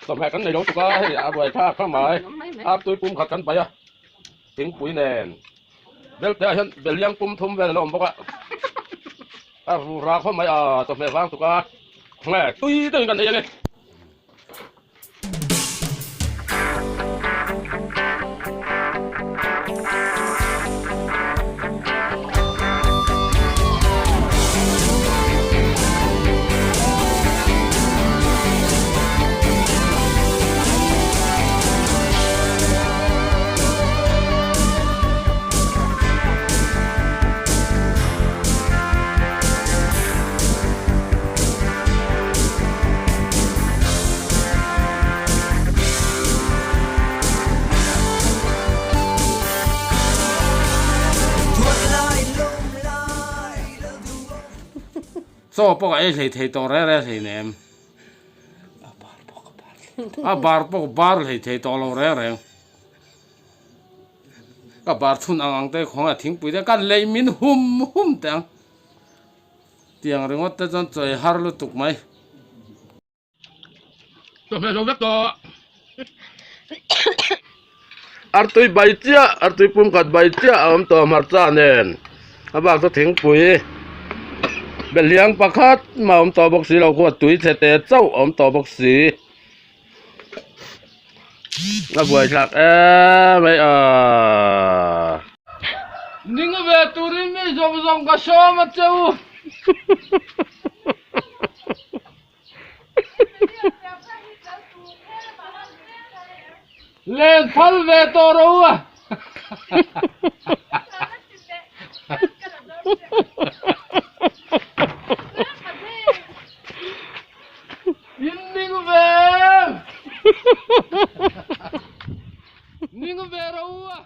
Chawhmeh kan nei lo tuk a, hei a buai thlak kha mai. Artui pum khat kan paih a, thingpui nen belte ah hian beliang pum thum vel a lo awm bawk a. A ru ra khawp mai a, chawhmeh vang tuk a, nge tui deuhin kan ei ang e. Chaw pawh ka ei hlei thei tawh reng reng hleinem. A bar pawh ka bar hlei thei tawh lo reng reng. Ka bar chhun ang ang te khawngaih thingpui te kan lei min hum hum teh ang. Tiang ringawt te chuan chawi har lutuk mai. Chawhmeh zo vek tawh. Artui bai chiah, artui pum khat bai chiah a awm tawh hmarcha nen. A bak chu thingpui behliang pakhat mah a awm tawh bawk si lo khuat tui chhe te chauh a awm tawh bawk si. A buaithlak em mai a. Ning ve turin mi zawng zawng ka sawm a che u. Len phal ve tawh ro a. In ning ve em? Ning ve ro a.